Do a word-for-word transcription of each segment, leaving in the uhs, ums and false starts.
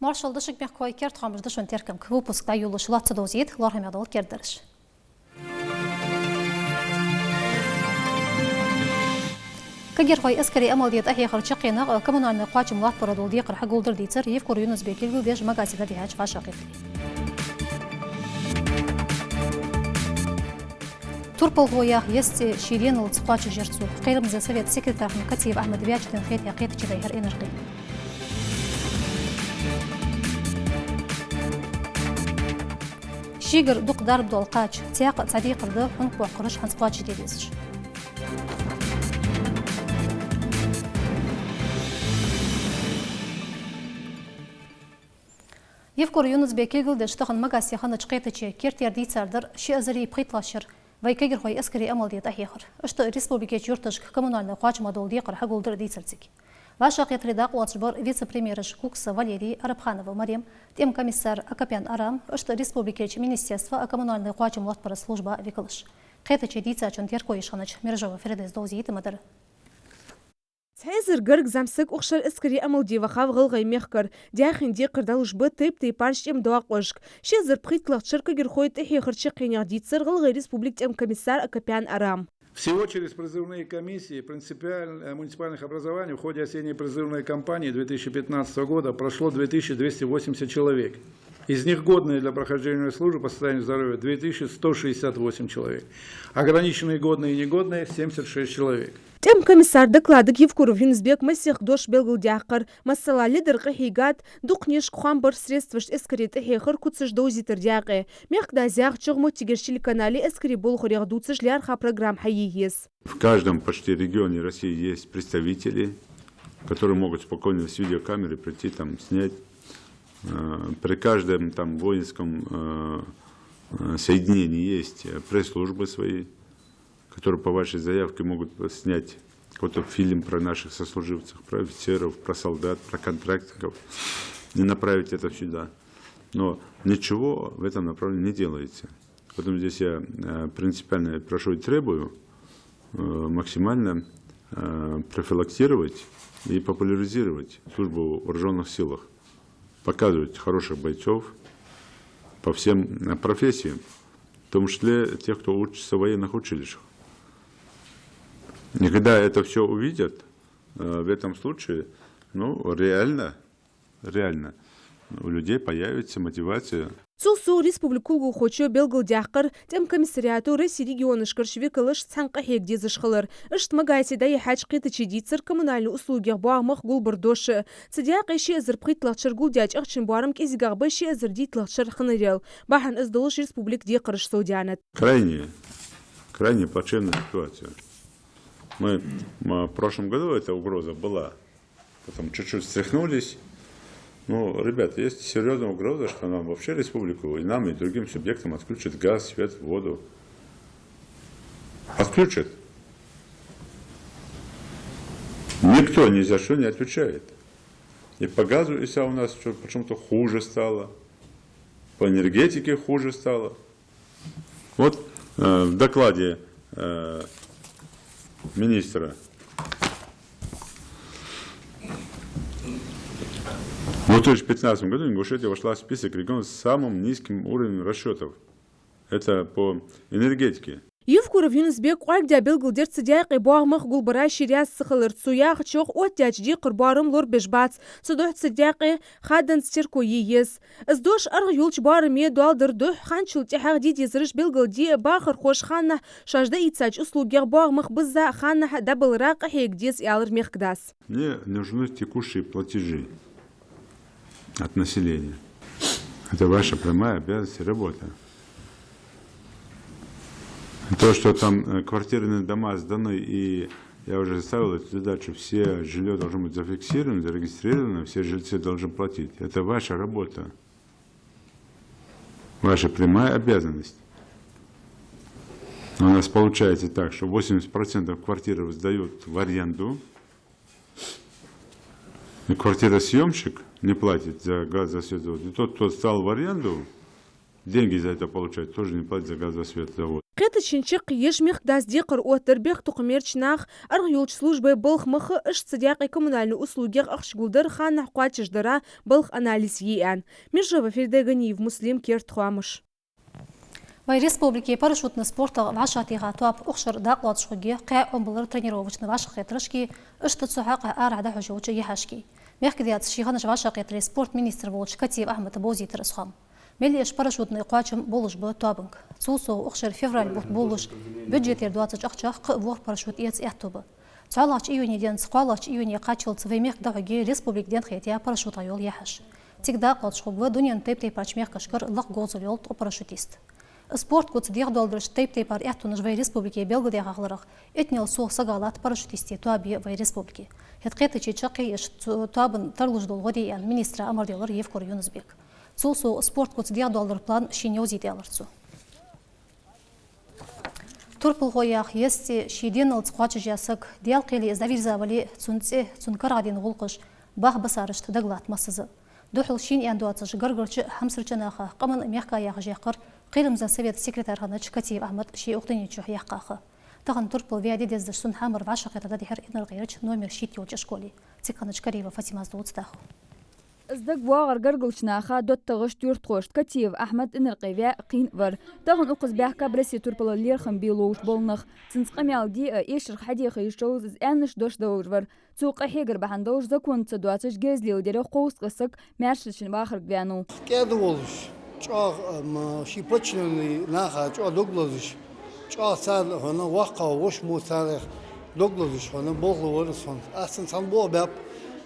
Маршал да шуга, мехкахой, керда хоамаш да шун теркама. Выпуск дӀайолалуш лоацца довзийт лоархӀаме дола кердадараш. Кагирхой эскаре Ӏамал де тӀахьехар чакхъенах а, коммунальни кхоачам лоаттабара дола декхар хьагулдар дийцар Евкуров Юнус-Бека кулгалдеш магасе дӀадихьача вӀашагӀкхетаре. Турпалхо яха еза цӀи ший деналца кхоачашдир цо. Кхерамзлен совета секретарь хинна Кациев Ахьмад ваьча ден хетаяь кхетаче дӀайихьар Энаркъе. Шийгара дукха дарба дола кхача, цхьаькха а цхьа декхар да хьункъ боаккхараш хӀанз кхоачашде дезаш. Евкуров Юнус-Бека кулгалдеш тахан магасе хиннача кхетаче кертера дийцар дар ши эзари пхийтталагӀча шера вай кагирхой эскаре Ӏамал де тӀахьехар. Иштта республикерча юрташка коммунальни кхоачама дола декхар хьагулдар дийцар цига. ВӀашагӀкхетаре дакъа лоацаш бар вице-премьераш Кукса Валерий, Арапханова Марем, тӀема комиссар Акопян Арам, иштта республикерча министерства а коммунальни кхоачам лоаттабара служба викалаш. Кхетаче дийцачун терко еш хиннача Мержой Фирдавса довзийта ма дарра. Цхьа эзар гаргга зӀамсаг укх шера эскаре Ӏамал де вахав ГӀалгӀай мехкара. Даьхен декхар дӀалуш ба тайп-тайпарча тӀема доакъошка. Ши эзар пхийтталагӀча шера кагирхой тӀахьехар чакхъенах дийцар ГӀалгӀай Республика тӀема комиссар Акопян Арам. Всего через призывные комиссии принципиаль-, э, муниципальных образований в ходе осенней призывной кампании две тысячи пятнадцатого года прошло две тысячи двести восемьдесят человек. Из них годные для прохождения службы по состоянию здоровья две тысячи сто шестьдесят восемь человек. Ограниченные годные и негодные семьдесят шесть человек. ТӀема комиссара докладага Евкуров Юнус-Бека масех дош белгалдаьккхар, масала, ледара къахьийгад, дукханешка хоам бар средствашца эскаре тӀахьехар куцаш довзийтара даькъе. Мехкдас яхачох, моттигерча телеканале эскаре болхарех дувцаш лаьрхӀа программа хьае еза. В каждом почти регионе России есть представители, которые могут спокойно с видеокамеры прийти, там, снять. Э, при каждом там воинском, э, э, соединении есть, э, пресс-службы свои, которые по вашей заявке могут снять какой-то фильм про наших сослуживцев, про офицеров, про солдат, про контрактников и направить это сюда. Но ничего в этом направлении не делается. Поэтому здесь я, э, принципиально прошу и требую, э, максимально, э, профилактировать и популяризировать службу в вооружённых силах, показывать хороших бойцов по всем, э, профессиям, в том числе тех, кто учится в военных училищах. И когда это всё увидят, э, в этом случае, ну, реально, реально у людей появится мотивация. Цул совгӀа республика кулгалхочо белгалдаьккхар тӀема комиссариато Россе регионашкарча викалашца цхьана къахьега дезаш хилар. Иштта магасе дӀайихьача кхетаче дийцар коммунальни услугех боагӀа мах гулбара дош а. Цу даькъе ши эзар пхийтталагӀча шера гулдаьча ахчан боарам кӀезигагӀа ба ши эзар дийтталагӀча шера хиннарел. Бахьан из долаш республика декхараш совдаьннад. Крайне, крайне плачевная ситуация. Мы, м, в прошлом году эта угроза была. Потом чуть-чуть встряхнулись. Ну, ребята, есть серьёзная угроза, что нам вообще республику, и нам, и другим субъектам отключат газ, свет, воду. Отключат. Никто ни за что не отвечает. И по газу, и вся у нас чё, почему-то хуже стало. По энергетике хуже стало. Вот, э, в докладе, э, министра в две тысячи пятнадцатом году Ингушетия вошла в список регионов с самым низким уровнем расчётов. Это по энергетике. Евкуров Юнус-Бека кӀоаргдаь белгалдир цу даькъе боагӀа мах гулбара ший раьза ца хилар. Цо яхачох, оттадаьча декхара боарам лорабеш бац. Цудухьа цу даькъе хаданца терко е еза. Из дош аргӀа йолча боараме доал дар духьа, ханчул тӀехьагӀа де дезараш белгалде а, бахархоша ханнахьа шоаш дӀаийцача услугех боагӀа мах бизза а ханнахьа дӀабалара къахьега деза, аьлар мехкдас. Мне нужны текущие платежи от населения. Это ваша прямая обязанность и работа. То, что там, э, квартирные дома сданы, и я уже ставил эту задачу, все жильё должно быть зафиксировано, зарегистрировано, все жильцы должны платить. Это ваша работа. Ваша прямая обязанность. Но у нас получается так, что восемьдесят процентов квартир сдают в аренду. И квартиросъёмщик не платит за газ, за свет, за воду. И тот, кто сдал в аренду, деньги за это получает, тоже не платит за газ, за свет, за воду. Кхетача шин чаккхе еш мехкдас декхар оттадар бехктокхамеча наха, аргӀа йолча службай балха мах а, иштта цу даькъе коммунальни услугех ахча гулдар ханнахьа кхоачашдара балха анализ йиъ аьнна. Мержоева Фарида, Ганиев Муслим, «Керда хоамаш». Вай республике парашютни спортах вӀашагӀтеха тоаба укх шера дакъа лоацаш хургья кхаь Ӏомабалара тренировочни вӀашагӀкхетарашкеи, иштта цу хьакъехьа арахьа дӀахьош йолча яхьашкеи. Мехкдаьца ший хиннача вӀашагӀкхетаре спорта министр волча Котиев Ахьмада бовзийтар из хоам. Мел еш парашютни кхоачам болаш ба тоабанга. Цул совгӀа, укх шера февраль бутт болалуш, бюджетера доацача ахчах кхы а ворхӀ парашют эца аьттув ба. ЦхьоалагӀча июне денз кхоалагӀча июне кхаччалца вай мехка дӀахьоргья республика денна хетаяь парашютах йола яхьаш. Цига дакъа лоацаш хургва дунен тайп-тайпарча мехкашкара лакха говзал йола ткъо парашютист. Спорта куц дегӀадоаладараш тайп-тайпара аьттонаш вай республике белгалдаьха хиларах, иттанел сов сагалат парашютистий тоаба я вай республике. ХӀаьта кхетаче чаккхе еш цу тоабан тарлуш дола гӀо дий аьнна, министра амар делар Евкуров Юнус-Бека. Цул совгӀа, спорта куц дегӀадоаладара план шийна йовзийта аьлар цо. Турпалхо яха еза цӀи ший деналца кхоачашъяь саг, Даьла кхеле из дӀавийрза вале а, цун цӀи, цун карагӀдийна гӀулакхаш баха басарашта дагалатт массаза а. Духхьал шийна аьнна доацаш гаргарча а, хьамсарча а наха, къаман а, мехка а яхаш яьккхар Кхерамзан совета секретарь хиннача Котиев Ахьмада ший укх дунен чу яьккха ха. Тахан турпал ваь ди дездеш цун хьамара вӀашагӀкхетар дӀадихьар Инаркъерча номер шийтта йолча школе. Цига хиннача Кариева Фатимас дувц дӀахо. Из дагавоагӀар гаргарча наха, доттагӀашта, юртахошта Котиев Ахьмад Инаркъе ваь кхийна вар. Тахан укхаза баьхкаб Россе турпала лерхӀам бе ловш бола нах. Цунца къамаьл де а, эшарах хьадеха йиш йолаш из аьнна дош далар вар. Цо къахьегар бахьан долаш, законаца доацаш герз леладер кховзткъа саг маьршачун вахарга ваьннав. КӀаьда волаш, чӀоагӀа, ам, ший подчинённый наха чӀоагӀа дог лазаш, чӀоагӀа царна хьона воккхагӀа воша мо царех дог лазаш хьона болхло вар из хьона. Аз цунца цхьана болх баьб,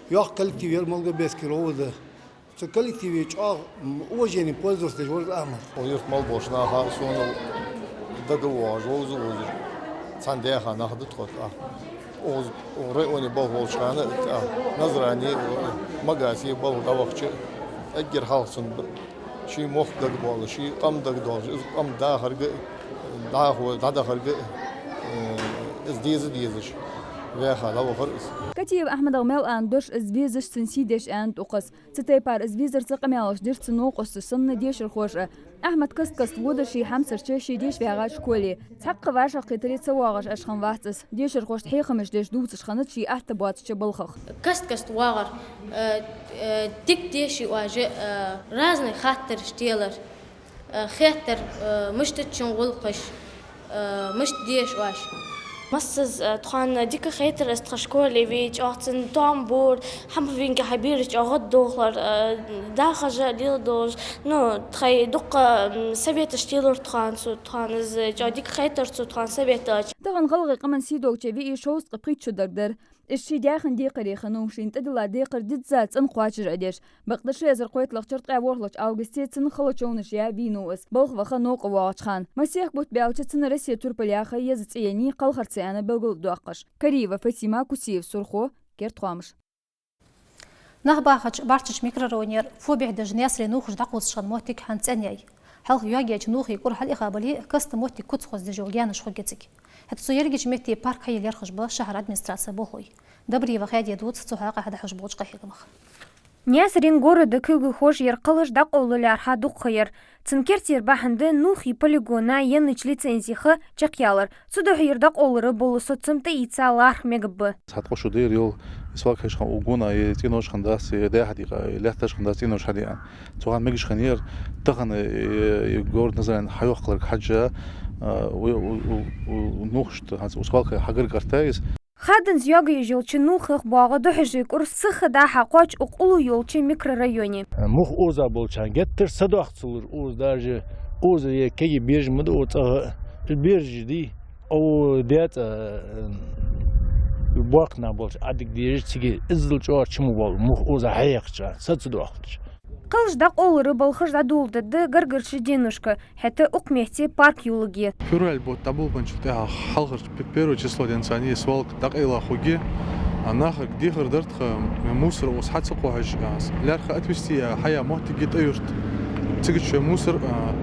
йоккха коллектив яр Малгобекский РОВД. Цу коллективе чӀоагӀа, м, уважение пользоваться деш вар из Ахьмад. Укх юрта мел болча наха сона дагавоагӀаш, вовза а вовзаш, цхьана даьха нах да тхо, а. Укхаза, укх районе болх болча хана а, а, Назране, Магасе болх дӀавахача, эггара хьалха цунна б-, ший мохк дагабоалаш, ший къам дагадоалаш, из къам дахарга, дӀахо дӀадахарга, э, из деза дезаш, ваьха дӀавахар из. Котиев Ахьмадах мел аьнна дош из везаш, цун сий деш аьннад укхаза. Цу тайпара из везарца къамаьлаш дир цун новкъосташа санна дешархоша а. Ахьмад каст-каста вода ший хьамсарча, ший деша вагӀача школе. Цхьаккха вӀашагӀкхетаре ца воагӀаш Ӏаш хиннавац из. Дешархошта хьехамаш деш дувцаш хиннад ший атта боацача балхах. Каст-каста воагӀар, э, э, дика дешаш а, э, разный хаттараш телар, э, хеттар, э, мишта да шун гӀулакхаш, э, мишта деша оаш. Массаза, э, тхона дика хайтар из тха школе ве, чӀоагӀа цун тоам бора, хӀама винга хьабийрза чӀоагӀа гӀаддохар, э, дахаш а леладеш. Ну, тхоай дукха, м, советаш телар тхона цо, тхона из чӀоагӀа дика хайтар цо тхона совет даьча. Тахан гӀалгӀай къаман сийдолча виъ шовзткъа пхийтта шу даргдар. Из ший даьхен декхаре хиннав, шийна тӀадилла декхар дизза цӀена кхоачашъеш. Бакъда ши эзар кхойтталагӀча шера ткъаь ворхӀлагӀча августе цун хала човнаш яь вийнав из, балха ваха новкъа воагӀача хана. Масех бутт баьлча цунна Россе турпал яха еза цӀи еннай кхалхарца аьнна белгалдаьккхаш. Кариева Фатима, Кусиев Сурхо, «Керда хоамаш». Нах бахача Барчача микрорайонера фу бӀехдеш Наьсаре нувхаш дӀакхувсаш хинна моттиг хӀанз цӀенъяьй. Хьалха йоагаяьча нувхий кӀур хьалъяха бале а, каста моттиг куц хоза деш йола гаьнаш хургья цига. ХӀаьта цу ерригача метте парк хьае лерхӀаш ба шахьара администраце болхлой. Добриева Хьадия дувц цу хьакъехьа дӀахьош болча къахьегамах. Наьсарен города кулгалхошера кхалхаш дӀакъовла лаьрхӀа дукха ха яр. Цун керттера бахьан да нувхий полигона еннача лицензех чакхъялар. Цудухьа ер дӀакъовлара бола соцам тӀаийца лархӀа мегаш ба. Цхьа ткъо шу да ер йола, свалка хьежача хана, укх гона е цӀенош хиннадац, е дӀа-хьа дийкъа, е лаьтташ хиннадац, цӀенош хьадеана. Цу хана мегаш хиннаяр, тахан, э, э, город Назране хьайоаккхалга хьежжа, э, у, у, у, у нувхашта, хӀанз укх свалка хьагаргагӀертай из. Хаданза йоагаяь йолча нувхех боагӀа духхьажий кӀур сиха дӀа-хьа кхоач укх уллув йолча микрорайоне. Мух оза болча хана геттара са доахк цулур оза, даже оза е кегий бераш ма да укх цӀагӀа, бераш дий, укх децӀа, э, боккхий нах болча Ӏадика дежа цига иззал чӀоагӀа чу ма воал, мух оза хьаяьккхача, са ца доахкача. Кхалхаш дӀакъовлара балхаш дӀадоладергда гаргарча деношка, хӀаьта укх метте парк йолга я. Февраль бутт дӀаболабенначул тӀехьагӀа хьалхарча пе-, первое число денз царна из свалка дӀакъайла хургья. А нахага дехар дар тха, мусор укхаза хьа ца кхухьаш, а, лаьрхӀа отвести а хьаяь моттиг я тӀа юрта. Цига чу мусор, а,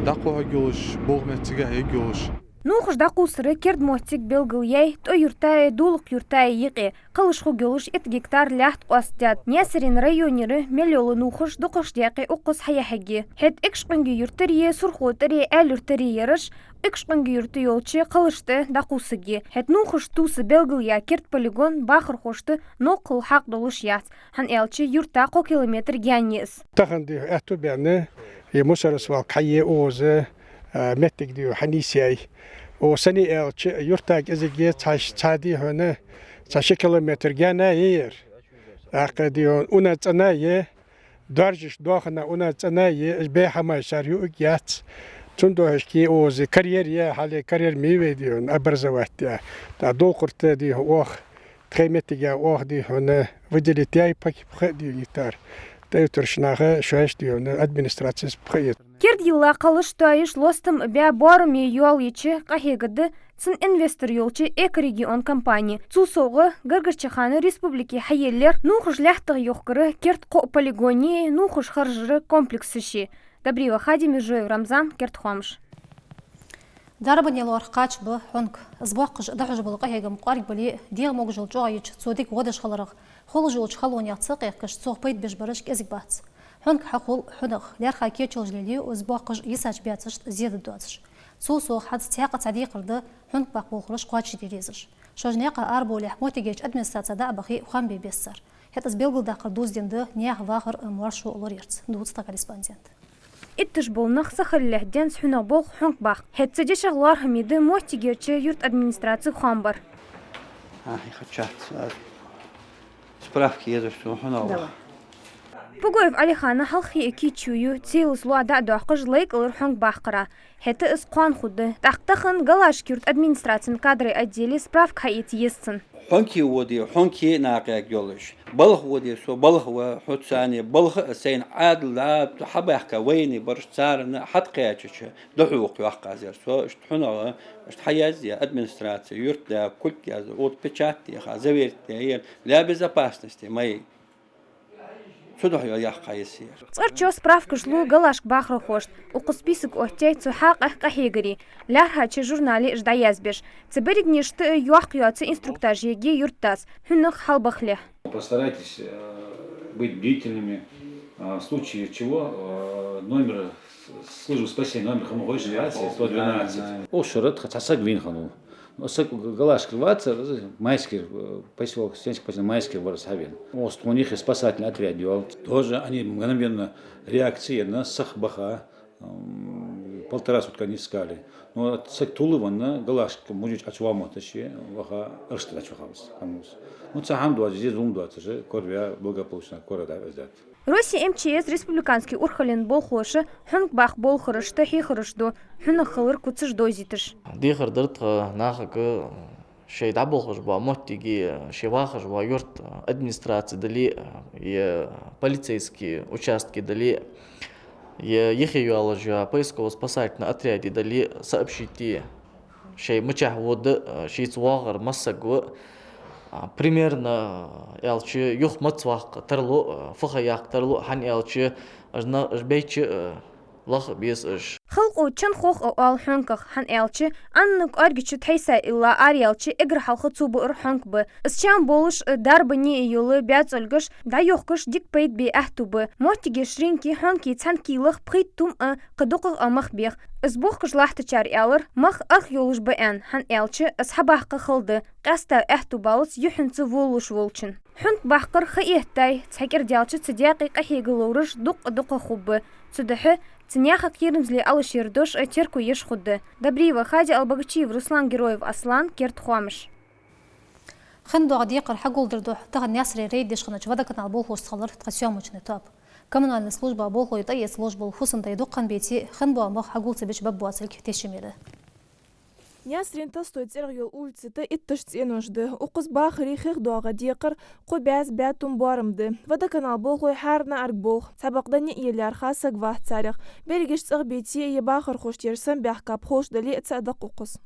дӀакхухьаргйолаш, болх метта цигахьа ергйолаш. Нувхаш дӀакхувсара керда моттиг белгалъяьй ТӀой-Юртаи Дулакх-Юртаи юкъе. Кхалаш хургйолаш итт гектар лаьтта къоастадаьд. Наьсарен районера мел йола нувхаш дукхача даькъе укхаза хьаяхьаргья. ХӀаьта Экажкъонгий-Юртареи Сурхо-ТӀареи Аьла-Юртареи ераш Экажкъонгий-Юрта йолча кхалашта дӀакхувсаргья. ХӀаьта нувхаш тувса белгалъяь керда полигон бахархошта новкъахьа хьакъ долаш яц, хӀана аьлча юрта кхо километр гаьна я из. Тахан дий хьона аьттув баьнна, е мусорсвалка хьае укхаза, а, моттиг дий хьона хьанийсъяьй. О, сенна аьлча, юрта кӀезига цхьа, цхьа дий хьона, цхьа ши километр гаьна я ер. ТӀаккха дий хьона уна цӀена я, доаржаш доахана уна цӀена я, уж бе хӀамаш цар юаргьяц. Цудухьа укхаза карьер я, хьале карьер ма йий вай дий хьона, образовать яь. ТӀаккха Дулакх-Юрта дий хьона оаха, тхоай моттиге оаха дий хьона выделить яьй пхи-, пхи дий хьона гектар. ТӀой-Юртарча наха шоаш дий хьона администрацес пхи эт. Керда йилла кхалаш тоаеш лостам баь боараме йоал йича къахьегаргда цун инвестор йолча «Экорегион» компане. Цул совгӀа, гаргарча хана республике хьаеллар нувхаш лаьттах йохкара керда кхоъ полигони нувхаш харжара комплекси ши. Добриева Хади, Мержоев Рамзан, «Керда хоамаш». Дарбане лоархӀ кхача ба хьонка. Из боаккхаш дӀахьош бола къахьегам кӀоарга бале а, дегӀа могашал чӀоагӀа йича, цо дика гӀо деш хиларах, хулаш йолча халонех ца къехкаш, цох пайда беш бараш кӀезига бац. Хьонка хьахул хьунагӀа, лаьрххӀа кечалаш лелаю из боаккхаш йисача баьцашта зе дергдоацаш. Цул совгӀа хӀанз цхьаькха цхьа декхар да хьонка баккха болхараш кхоачашде дезаш. Шоаш наькъа арабовлехь, моттигерча администраце дӀа а бахе, хоам бе беза цар. ХӀаьта из белгалдаккхар дувзаденна да наьха вахар а, моаршо а лораяьрца. Дувц тха корреспондента. Итташ бола нах сахиллалехь денз хьунагӀа болх хьонка баккха. ХӀаьта цу дешах лоархӀаме да моттигерча юрта администраце хоам бар. А, и хачат, а, справка езаш цу хьунагӀа баккха. Пугаев Ӏалихана хьалххе а кийчо я, цӀелас лоа дӀа а доаккхаш, лайкъалар хьонка баккхара. ХӀаьта из кхоана хургда. ТӀаккха тахан Галашка-Юрта администрацен кадрай отделе справка хьаэца еза цунна. Хьонке воде, хьонке накъаяргйолаш. Балха воде, со балха ва, хьо царна балха а сайна Ӏаьдал да, хьабаьхка военный бараш царна хьатӀакхаьчача, духьалкхийоккха аз ер. Со иштта хьунагӀа, иштта хьаязъяь администраце, юртда кулг яздаь, укх печать теха, заверить даь, для безопасности моей. Цудухьа йоаккха еза ер. Цкъарчоа справкаш лу Галашка бахархошта, укхаза список оттаяьй цу хьакъехьа къахьегаре. ЛаьрххӀача журнале уж дӀаязбеш. Цу берригашта а йоккха йоаца инструктаж ергья юртдас хьунагӀа хьалбахалехь. Постарайтесь, э, быть бдительными, а, в случае чего, э, номер с-, службы спасения, номер хӀама ховш, сто двенадцать. Укх шера тха цхьа саг вийна хиннав. Ну, саг Галашкара вацар, Майскер, э, посёлок, Сенчкий посёлок, Майскер вар из хьавена. Укхаза тхона юхе спасательный отряд йоал. Тоже они мгновенно реакци енна, саг баха, м, полтора сутка не искали. Но саг тувлавенна, Галашка мужичо Ӏочуваха моттача, ваха, Ӏаршта Ӏочувахав из, хӀамус. Ну, цхьа хӀама доацаш, зе-зулам доацаш, кораваь благополучно кора дӀавезад. Россе МЧС республикански урхален болхлоша хьунагӀа баккха болхарашта хьехараш ду, хьунагӀа хилар куцаш довзийташ. Дехар дар тха нахага шоай дӀаболхаш бола моттиги, шоай вахаш бола юрт администраце дале, е полицейски участке дале, е юхе йоаллаш йола поисково-спасательни отряде дале, сообщить е шоай мичахьа вода, шийца воагӀар масса саг ва, а, примерно, а, аьлча, юха маца ваккха тарлу, а, фу ха яккха тарлу, хӀана аьлча, уж на-, уж бейча, а, лаха беза уж. Халкъо чан хох а оал хьонках, хӀана аьлча, Ӏанна кӀоаргача тхьайса илла араяьлча, эггара хьалха цо баар хьонк ба. Из чам болаш а, дарбане а йола баьцолгаш дӀайохкаш дика пайда бе аьттув ба. Моттигерча рынке хьонке цхьан килах пхийтта тума а, кхы дукхагӀа а мах бех. Из бохкаш латтачар аьлар, мах аргӀа йолаш ба аьнна, хӀана аьлча, из хьабаккха хала да, къаьстта аьттув балац юххьанца волалуш волчун. ХьунагӀа баккхар ха эттай, цхьа кӀира даьлча цу даькъе къахьега ловраш дукха-дукха хургба. Цудухьа цу наьха кхерамзле Ӏалашъяра дош а терко еш хургда. Добриева Хади, Албогачиев Руслан, Героев Аслан, «Керда хоамаш». ХиннадоагӀа декхар хьагулдар духьа тахан Наьсаре рейд деш хиннача «Водоканал» болхлошца хилар тха съёмочни тоаба. Коммунальни служба болхлой тӀаэца ловш бола хӀусамдай дукха хан беце, хиннабоагӀа мах хьагул ца бича баб боацилга тешаме да. Наьсарен Толстой цӀерагӀа йола улица тӀа итташ цӀенош да. Укхаза бахаре хехдоагӀа декхар кхо бӀаь баь тума боарам да. «Водоканал» болхлой хӀаране аргболх. Цхьабакъда ниӀ е лаьрхӀа саг вац царех. Берригаш цӀагӀа беце, е бахархошта ер сенна баьхкаб ховш дале а, цаӀ даккха укхаза.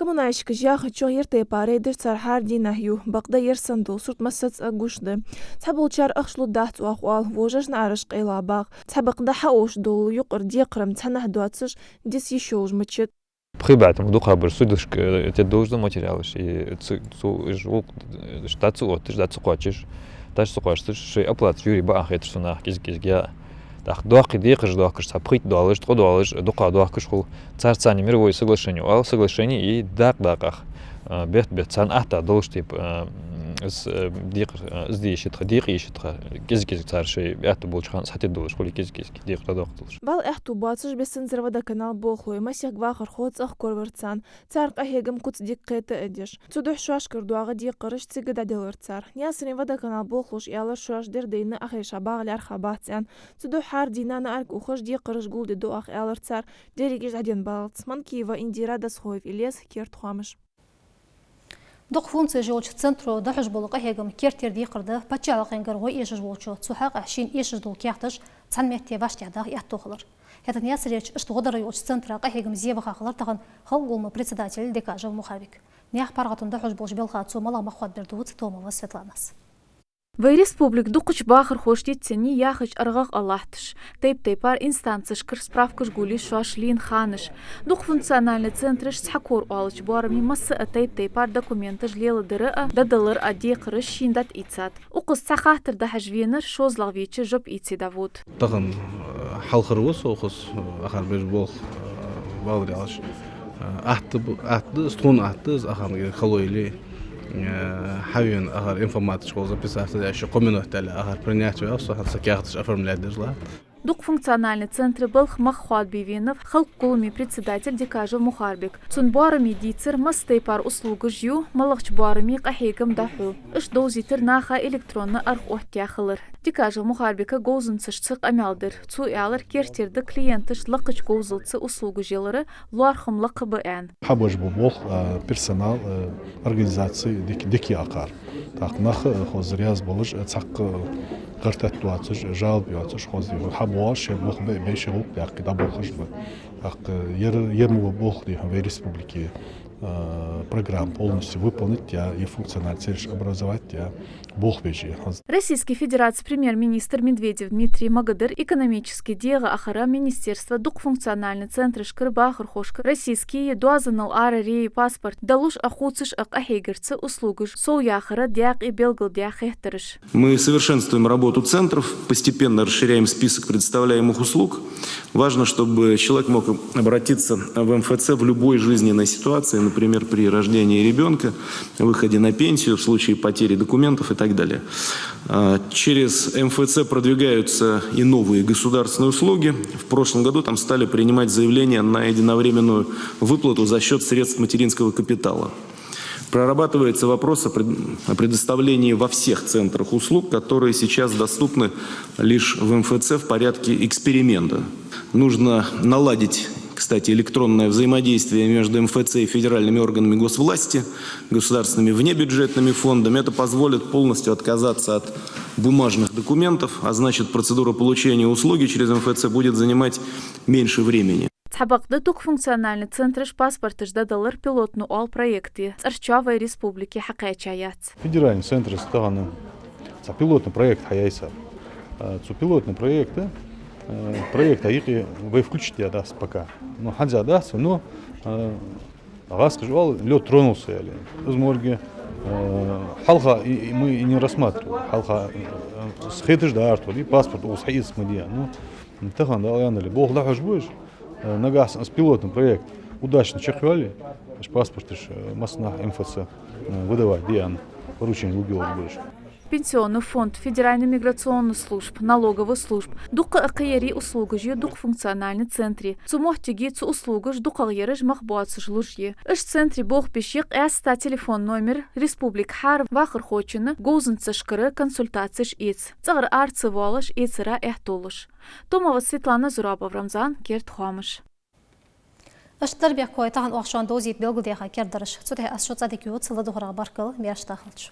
Коммунальщикаша яхачох, ер тайпара рейдаш цар хӀара дийнахьа ю. Бакъда ер санна дола сурт массаза а гуш да. Цхьаболчар ахча лургдац оаха оал, вожаш наӀараш къайла багӀа. Цхьабакъда хьаовш дола юкъара декхар-м цхьаннахьа доацаш, дис йиш йолаш мичад. Пхи бӀаь тӀем дукхагӀбараш судилашка, э, тедда долаш да материалаш. И ц-, цу, уж гӀулакх, э, дӀа ца отташ, дӀа ца кхоачаш, дӀа ца кхоачаш, шоай оплата юрий баан хеташ цу наха кӀезиг-кӀезига. ТӀаккха доккхий декхараш доахкаш, цхьа пхийтта доалаш, ткъо доалаш, дукха доахкаш хул. Царца цхьана мира вай соглашени оал, соглашени и дакъа-дакъах, э, бетта-бетта царна атта долаш тайпа, э, из, э, декхар, э, из де йиш я тха, декъа йиш я тха, кӀезиг-кӀезига цар шоай атта болча хана цхьатедда долаш хуле, кӀезиг-кӀезига декхар дӀадоаккхаргдолаш. Бала аьттув боацаш бесанзар водоканала болхлой, масех вахархо цӀагӀа коравир царна. Цар къахьегам куц дика кхета а деш. Цудухьа шоашкара доагӀа декхараш цига дӀаделлар цар. Наьсарен водоканала болхлоша аьлар, шоаш дер дайна Ӏохайша багӀа лаьрхӀа бац аьнна. Цудухьа хӀара дийнахьа наӀарга ухаш декхараш гулдергда оаха, аьлар цар, деррига уж дӀаденна баллалца. Манкиева Индира, Досхоев Илез, «Керда хоамаш». Дукха функцеш йолча центро дӀахьош бола къахьегам керттера декхар да паччахьалкхенгара гӀо эшаш волчо, цу хьакъехьа шийна эшаш дола каьхаташ цхьан метте вӀаштӀехьдаха аьттув хилар. ХӀаьта Наьсарерча иштта гӀо дара йолча центра къахьегама зе ваха хилар тахан Халкъа Гуллама председатель Декажев Мухарбик. Наьха паргӀатон дӀахьош болча балха цо малагӀа мах хоадабер дувц Томова Светланас. Вай республика дукхача бахархошта йицъеннай яхача аргӀагӀа а латташ, тайп-тайпара инстанцешкара справкаш гулъеш шоаш лийнна ханаш. Дукха функциональни центраш цхьа кора оалача боараме масса а тайп-тайпара документаш леладара а, дӀадалара а декхараш шийна дӀатӀаийцад. Укхаза цхьа хаттар дӀахьош венар шозлагӀа веча жоп ийце дӀавода. Тахан, э, хьалхара ва со укхаза, э, ахар беш болх, э, валар ялаш. Э, атта бу-, атта да, из тхона атта да, из ахарна халойли, э, хьавена ахар информацеш хоза записаться деш, кхо минут дале ахар принять ваьв со, хӀанз са каьхаташ оформлять деш латт. Дукха функциональни центра балха мах хоадабе венав Халкъа Гуллама председатель Декажев Мухарбик. Цун боараме дийцар масса тайпара услугаш ю, малагӀча боараме къахьегам дӀахьу. Иштта довзийтар наха электронни аргӀа оттаяь хилар. Декажев Мухарбика говзанцашца къамаьл дир. Цо аьлар, керттера да клиенташта лакхача говзалца услугаш ялара, лоархӀам лакха ба аьнна. Хьабеш ба болх, а, персонал, а, организаци дик-, дика я акхар. ТӀаккха нах, а, хоза раьза болаш, а, цхьаккха гӀертатта доацаш, а, жалоба йоацаш, хоза дий хьона хьабоагӀаш, шоай болх бе а беш, шоай гӀулакх даккха дӀаболхаш ба. ТӀаккха ер, ер мо болх дий хьона вай республике, а, программа полностью выполнить яь, е функциональни центраш образовать яь, болх беш я хьона. Российски Федераце премьер-министр Медведев Дмитрий магадар экономически дегӀа ахара министерство дукха функциональни центрашкара бахархошка российски е доазонал арара е паспорт далуш а, хувцаш а къахьегарца услугаш совъяхара даькъе белгалдаь хеттараш. Мы совершенствуем работу центров, постепенно расширяем список предоставляемых услуг. Важно, чтобы человек мог обратиться в МФЦ в любой жизненной ситуации, например, при рождении ребёнка, выходе на пенсию, в случае потери документов и так далее. А, через МФЦ продвигаются и новые государственные услуги. В прошлом году там стали принимать заявления на единовременную выплату за счёт средств материнского капитала. Прорабатывается вопрос о пред-, о предоставлении во всех центрах услуг, которые сейчас доступны лишь в МФЦ в порядке эксперимента. Нужно наладить, кстати, электронное взаимодействие между МФЦ и федеральными органами госвласти, государственными внебюджетными фондами. Это позволит полностью отказаться от бумажных документов, а значит, процедура получения услуги через МФЦ будет занимать меньше времени. Цхьабакъда дукха функциональни центраш паспорташ дӀадалар пилотни оал проекте, цӀерчоа вай республике хьакхаьча яц. Федеральни центраш тахан цхьа пилотни проект хьаяьй цар. А, цу пилотни проекта, а, проекта юкъе вай включить яь дац пока. Ну, хӀанз а дац, но, а, гӀазкхаша оал, лёд тронулся, аьле. Из морги, а, хьалха и, и мы и не рассматривали. Хьалха, а, хеташ дар тхо, и паспорт укхаза хьаэца ма дий. Ну, тахан Дала аьнна дале, болх дӀахьош ба уж. Э, нагахьа санна из пилотни проект удачно чакхйоале, уж паспорташ, э, массанахьа МФЦ, э, выдавать де аьнна поручени лургйолаш ба уж. Пенсионни фонд, федеральни миграционни служба, налогови служба. Дукха а кхыяри услугаш я дукха функциональни центре. Цу моттиге цу услугаш дукхагӀъяраш мах боацаш луш я. Уж центре болх беш я къаьстта телефон номер, республика хӀара вахархочунна говзанцашкара консультацеш эца. ЦӀагӀара ара ца воалаш, эцара аьттув луш. Томова Светлана, Зурабов Рамзан, «Керда хоамаш». Иштта дар, бехк хой, тахан оаха шоана довзийта белгалдаьха кердадараш. Цу тӀа аз шо цӀадика ювц, ладувгӀарах баркал, маьрша дахалда шо.